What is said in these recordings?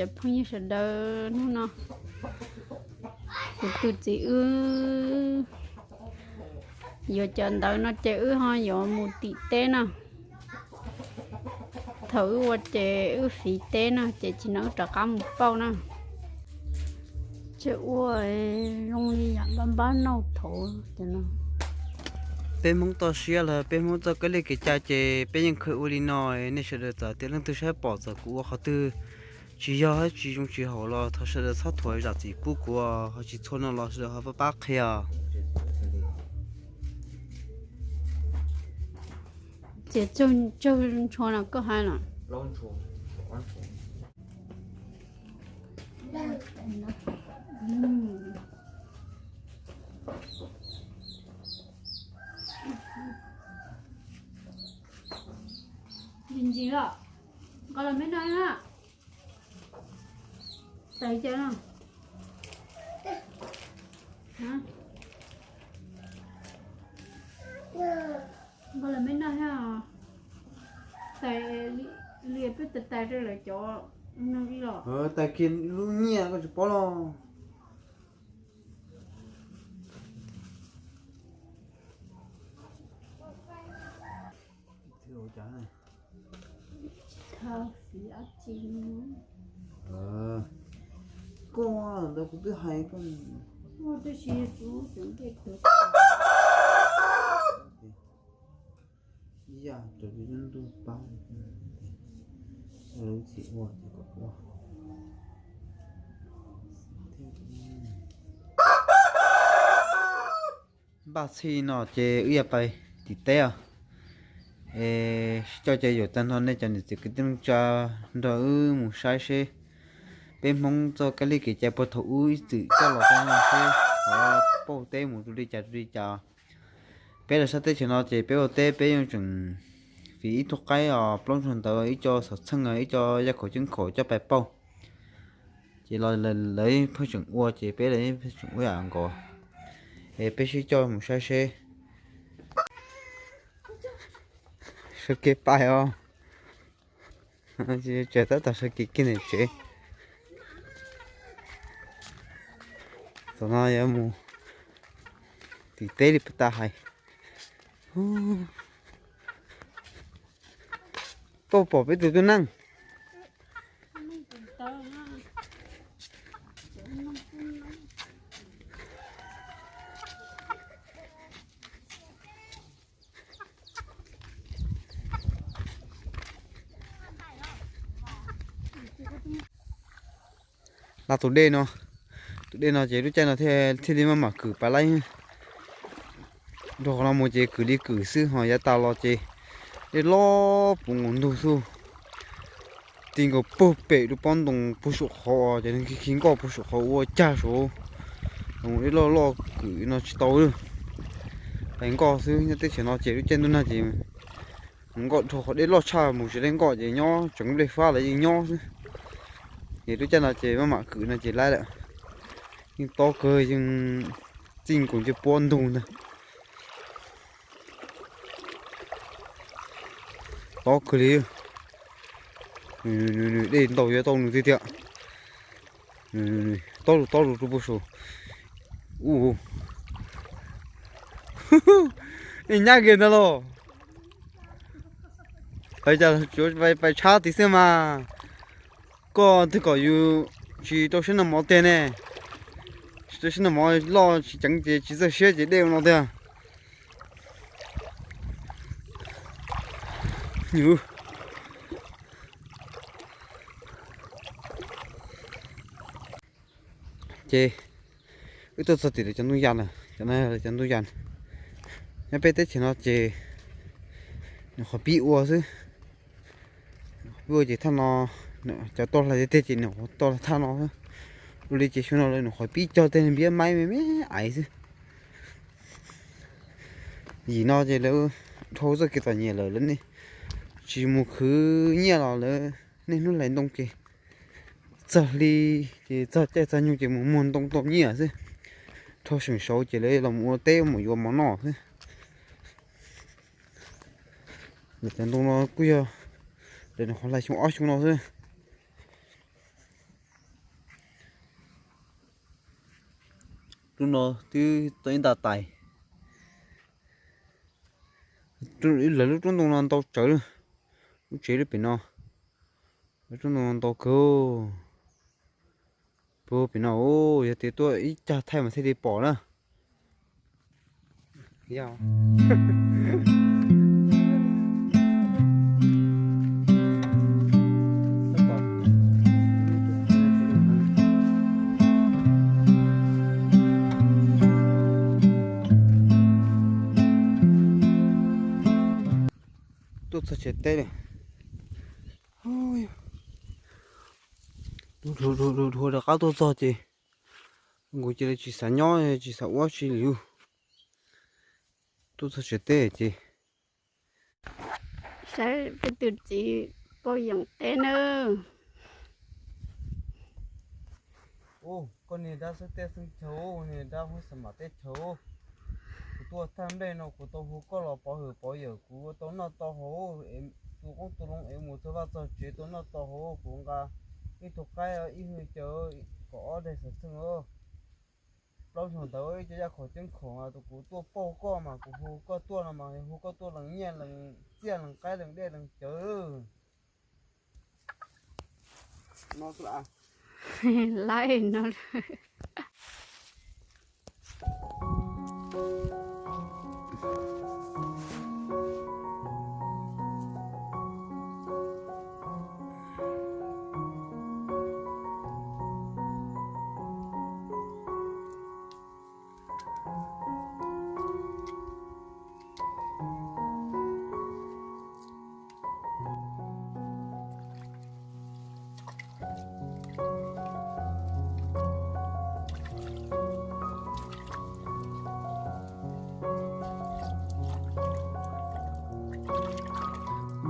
Cov phooj ywg sawv daws, hnub no kuv tus txiv wb yuav cov ntawv no ces wb ho yuav mus tim teb na. Thaum wb ua ces wb fiv teb na, ces tsis no wb rov qab mus pauj na. Ces ua zoo li yam npab npab nauj thaum no. Peb Hmoob toj siab los peb Hmoob txoj kab li kev cai ces peb yeej kheev ua li no. Nej sawv daws txawm tias leej twg saib pom txawm kuv ua qhov twg tsis yog tsis zoo tsis haum los thov sawv daws txhob thuam zam txim pub kuv, ho tsis txhua no los sawv daws ho pab pab qhia. Ces tsaug ntshua no koj hais los. Ntsis ntsis los, nqa los me no na. Tais cas no? Nqa los me no thiab. Tais li peb tais tais rau lawv cov no li los. Tais kiag lub nyiaj koj tsis paub los. Koj ntawd kuv twb hais koj. Ib yam raws li lub ntuj pab, lub txim ua ces kom ua. Npaj txhij no ces wb yuav pais tim teb os. Es sib coj ces yuav tag nrho nej cov niam txiv kwv tij neej tsa nrog wb mus saib seb peb Hmoob txoj kab li kev cai puag thaum ub ib txwm coj los txog no seb qhov pauj teb mus rau li cas rau li cas. Peb los sab teb chaws no ces peb ua teb peb yeej tseem fiv ib tug qaib os, plaub ntshua ntawd, ib co xov txheej, ib co yaj khaum ceeb khaum coj pais pauj. Ces los lawv pheej tseem ua ces peb los pheej tseem ua yam nkaus. Es peb sib coj mus saib seb. Sawv kev pais os. Tseem tab tom sawv kev kiag ntawm tsev. Tam no yuav mus tim teb li puas tas hais. Tuaj pom peb tus tub neej. Laj tus dej no, tus dej no ces lub caij no thiaj li maj mam kwm pais laib. Rau qhov no mus ces kwm li kwm xwb ho yav tas los ces dej loj puv nkaus ntug xwb. Ti nkaus puag pem lub pob ntoo puag saum qhov uas cov neeg khi khi nkoj puag saum qhov ua cag saud. Dej loj loj kwm no tsis tau li. Pais nkoj xwb, nyob teb chaws no ces lub caij ntuj nag ces mus nkoj dhau qhov dej loj tshaj mus tsis deb nkoj ces nyob tseev nplej fab lawv yeej nyob xwb. Ces lub caij no ces maj mam kwm no ces laib lawm. Yeej tob kawg, yeej txij nkaus ncej puab ntug ntag. Tob kawg li. Dej ntaus yuav tau nws tiag tiag. Tob lus tob lus rau puag saum. Ub, nej nyab kiag ntag los. Pais cas tsuav pais tshab tid xwb mas. Koj twg kom yus tsis rau siab noj mov tiag ne. Tsis rau siab noj mov loj tsis ceev ces tsis txawj siab ces dej ua no tiag. Ces wb tuaj txog tim lawv cov ntoo yas lawm, cov no lawv cov ntoo yas. Nyob peb teb chaws no ces nws qhov pib ua xwb. Pib ua ces thaj no, cov toj hlais tiag tiag ces nws qhov toj hlais thaj no xwb. Ua li ces xyoo no lawv nws qhov pib cog tej npiab maib me me aiv xwb. Yim no ces lawv dhau txoj kev txom nyem lawm, lawv tsis mus khwv nyiaj los lawv niaj hnub hlais ntoo ces txog hli ces txog caij txog nyoog ces mus muag ntoo tau nyiaj xwb. Dhau seem saud ces lawv los mus ua teb mus yuav mov noj xwb. Lawv cov ntoo no kuj yog lawv nws qhov hlais xyoo ob xyoo no xwb. Lub no twb tau ib nta tais. Lawv lub roob ntoo no ntau tsawv, lub tsev lub pem no, lub roob ntoo no ntau kawg. Puag pem no, yog tias tuaj ib cag thaij mas thiaj li pom na. Tuaj txog tsev teb li. Dhuav rov qab tuaj txog ces nkaus cia li tsis xav nyob tsis xav ua dab tsi li. Tuaj txog tsev teb ces saib peb tus txiv poj yeem teb nawb. Ub, koj niag dab xeeb teb xeeb chaw, niag dab huab xa mam teb chaw. Kuv tuaj thaj nplej no kuv tau hu koj los pov hwm pov yawm kuv tau noj tau haus, tu qoob tu loo es mus txog vaj txog tsev tau noj tau haus. Kuv nqa ib tug qaib ib hwj caw kaum ob daig xav txheej, plaub xyoos ntawd ib co yaj khaum ceeb khaum, kuv tuaj pauj koj mas kuv hu koj tuaj no mas hu koj tuaj lees nyiaj lees txiaj lees qaib lees dej lees cawv. Laib no.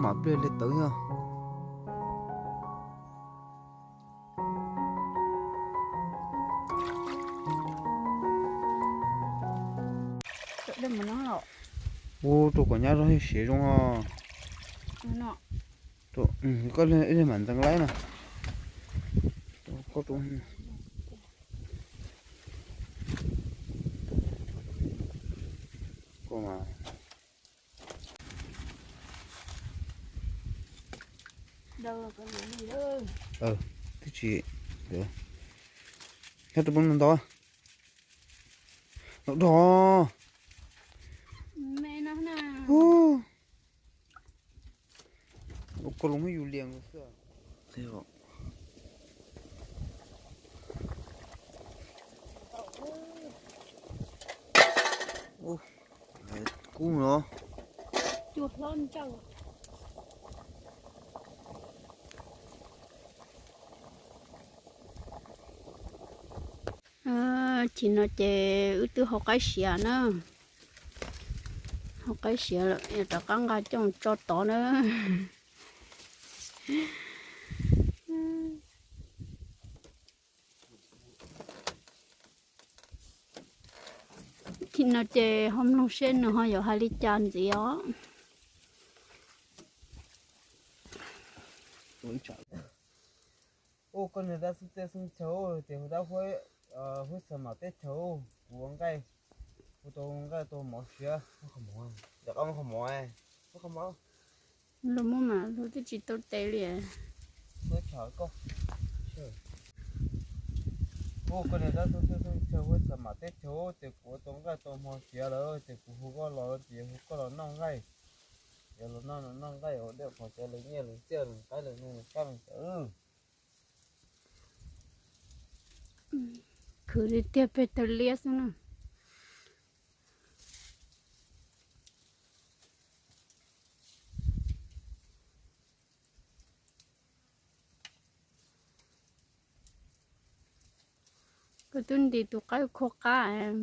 Mam pliag li tawv yog. Ua rau kom nyab zog siav zoo os. Koj ib leeg mam ntxeev laib na. Twb tsis, nyob rau peb ntau ntau. Los dog. Koj los muab yus lias xwb. Kub no. Chim no ces wb twb hau qaib siav na. Hau qaib siav lawm, rov qab nqa coj tso tod na. Chim no ces ho mloog seb nws ho yuav hais li cas ntxiv os. Ua koj niag dab xeeb teb xeeb chaw, ces hu dab huab xa mam teb chaw, kuv ua nqaij, kuv tau nqaij tau mov siav. Qhov mov, qhov mov, qhov mov. Luag muab mas luag twb tsis tau tes li. Ua koj niag dab xeeb teb xeeb chaw, huab xa mam teb chaw, ces kuv ua tau nqaij tau mov siav lawm, ces kuv hu koj los, ces hu koj los noj nqaij. Yog los noj noj nqaij ua dej qhov cov lees nyiaj lees txiaj lees qaib lees noog lees kab lees cawv. Khwv li tiag peg tawg liab xwb na. Koj twb nti tus qaib khua qab.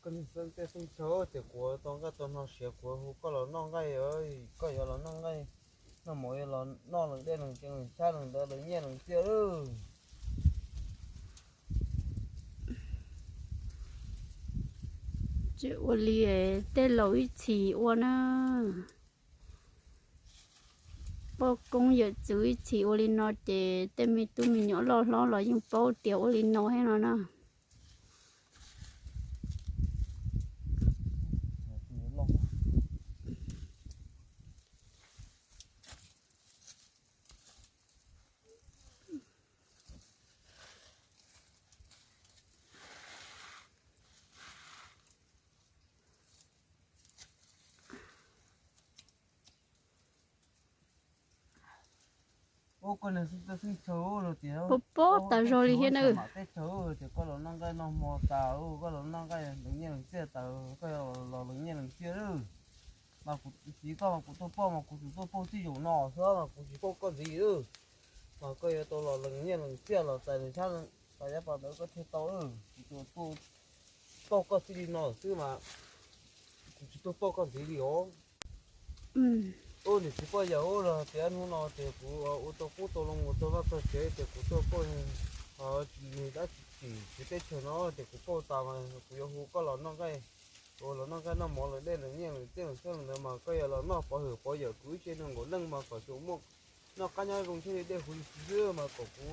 Koj niag xeeb teb xeeb chaw, ces kuv tau nqaij tau hno siav, kuv hu koj los noj nqaij, koj yuav los noj nqaij, noj mov yuav los noj lees dej lees cawv lees xyab lees ntawv lees nyiaj lees txiaj lawm. Tsis ua li tej laus ib txhis ua na. Poj koob yawm txwv ib txhis ua li no ces tej me tub me nyuam loj hlob los yeej paub tias ua li no thiab no na. Ub, koj niag xib txawj xib chaw los tias, pab pab tas zog li thiab na. Teb chaws tias koj los noj nqaij noj hmo tas, koj los noj nqaij lees nyiaj lees txiaj tas, koj los lees nyiaj lees txiaj lawm. Mas kuv txiv koj mas kuv tuaj pauj mas kuv tsuas tuaj pauj tib zaug no xwb mas kuv tsis pauj koj ntxiv lawm. Mas koj yuav tau los lees nyiaj lees txiaj los txais nws sab pas yav pas ntawd koj thiaj tau lawm. Kuv tsuas tuaj pauj koj txij li no xwb mas kuv tsis tuaj pauj koj ntxiv li os. Ub, niam txiv poj yawm ub, los tias hnub no tias kuv ua tau qub tau loo mus txog vaj txog tsev tias kuv tuaj pauj nws dab tsi tim tsev teb chaws no tias kuv pauj tas mas kuv yuav hu koj los noj nqaij, los noj nqaij noj mov los dej los nyiaj los txiaj los xwb los ntawd mas koj yuav los noj pov hwm pov yawm kuv ib tse neeg nkaum leej mas kom tsuas muaj noj qab nyob zoo thiaj li dej huv li xwb mas kom kuv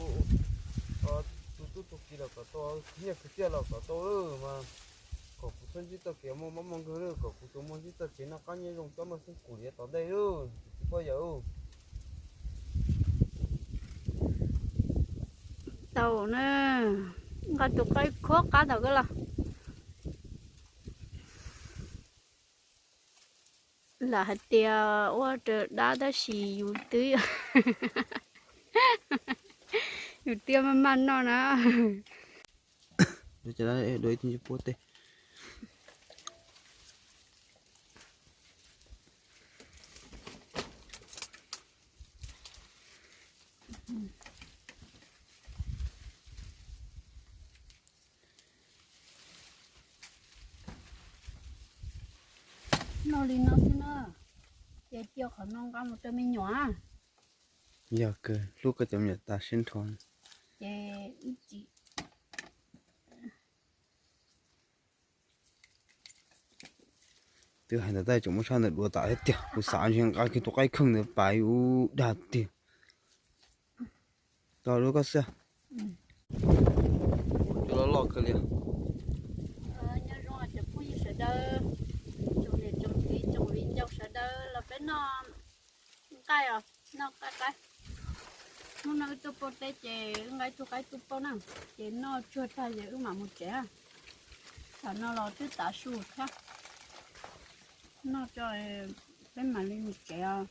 tus tub tus kiv los kom tau, nyiaj khwv txiaj los kom tau lawm mas kom kuv txhob ntsib txoj kev muaj mob muaj nkeeg lawm, kom kuv tsuas muaj ntsib txoj kev noj qab nyob zoo coj muaj xeeb kum li tom ntej lawm, niam txiv poj yawm. Tau na, nqa tus qaib khuab qab tau koj los. Lam hais tias ua raws dab tab sis yus twb, yus twb maj maj noj na. Dua ib tug puab teb. Noj li no xwb na, ces cia qhov no nqa mus rau me nyuam. Yog kawg, hlub koj cov me nyuam tas siab nrho. Ces wb tsis Twb hais ntawd tab tseem muab sab ntawd dua tas thiab tiag, kuv xav ntshe nqa kiag tus qaib kheej ntawd pais ub dag tiag. Tos dua koj xwb. Cua loj loj kawg li. Nyob zoo cov phooj ywg sawv daws, tsoom niam tsoom txiv tsoom viv ncaus sawv daws los peb noj nqaij os, noj nqaij qaib. Hnub no wb tuaj pauj teb ces wb nqa ib tug qaib tuaj pauj na, ces noj tsuag tag ces wb mam mus tsev. Thaum no los twb tav su thiab, noj tso peb mam li mus tsev os.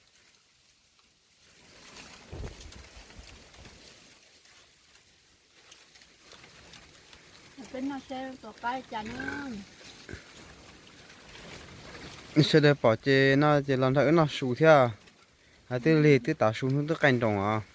Peb noj seb tus qaib cas na. Sawv daws pom ces no ces los nrog wb noj su thiab. Hais twb lig twb tav su hnub twb qaij nroos os.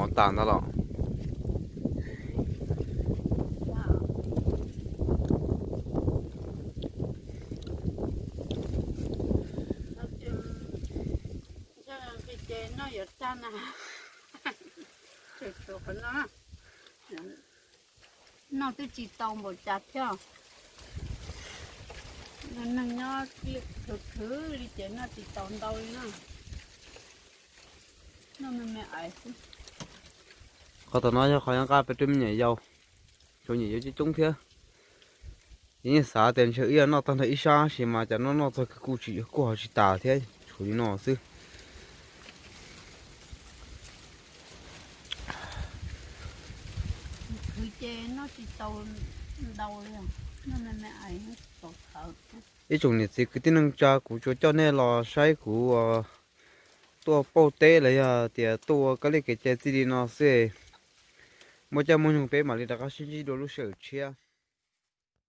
Mov tas ntag los? Ces noj yuav tag na. Tshuav qhov no, noj twb tsis tau npaum cas thiab. Neeg nyob khwv khwv li ces noj tsis tau ntau li na. Noj me me ais xwb. Qhov tom no yog qhov yuav nqa peb rau me nyuam yaus, tsoom nyuam yaus coob coob thiab. Yeej xav tias ntshe wb yuav noj tag nrho ib sab tab sis mas cas noj noj txog kuj tsis, kuj ho tsis tas thiab, tshuav li no xwb. Khwv ces noj tsis tau ntau li, noj me me ais tau khawv. Ib tsoom niam txiv kwv tij neej tsa, kuv tsuas coj nej los saib kuv tuaj pauj teb los yog tias tuaj ua kab li kev cai txij li no xwb. Muaj caij muaj nyoog peb mam li rov qab sib ntsib dua lub sij hawm tshiab.